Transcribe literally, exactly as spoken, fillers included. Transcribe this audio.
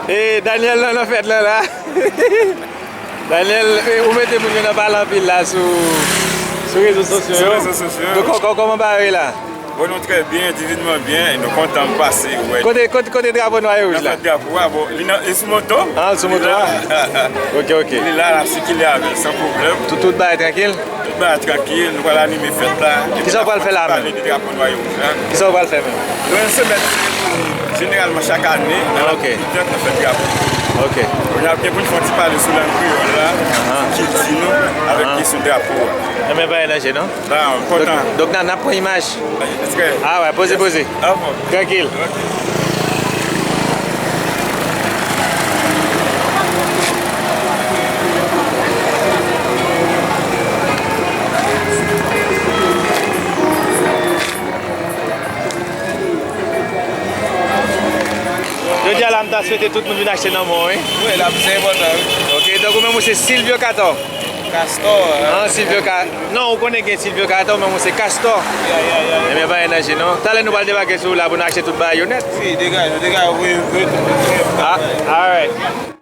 E Daniel nan, nan fèt lan la. Daniel, e, ou mete moun yo nan pale anpil la sou, sou rezo sosyo yo. Sou rezo sosyo yo. Donk, kò-, kò-, kòman bagay la? Bon, nou trè byen, divinman byen, e nou kontan pase wè. Kote, kote, kote drapo nwa e wouj la? Nan fèt drapo a, bon, li nan, e sou moto. Ah, sou moto a? Li la. Ok, ok. Li la, l ap sikile avè l san pwoblèm. Tout, tout bagay trankil? Tout bagay trankil, nou pral anime fèt la. Kisa w pral fè la menm? Pale de drapo nwa e wouj la. Kisa w pral fè menm? Nou se mèt seremoni jeneralman chak ane nan Lapibitèt nan fèt drapo. Ok. Kounye a gen pou n fè yon ti pale sou lang kreyòl la, kilti nou, avèk kesyon drapo a. Enben, pa danje, non? Donk, donk, n a, n ap pran imaj. Ah wè, poze, poze. Trankil. Jodi a la, m ta swete tout moun vin achte nan men w, wi. Wi, la, se enpòtan, wi. Ok, donk ou menm ou se Silvio Kato. Castor. Ah, Silvio Ka-, non, ou konnen gen Silvio Kato, men ou se Castor. Ya, ya, ya, ya. Ebyen, pa gen danje, non. Talè nou pral debake sou ou la pou nou achte tout bagay yo nèt. Wi, degaje, degaje, wi, wi. Ah, alright.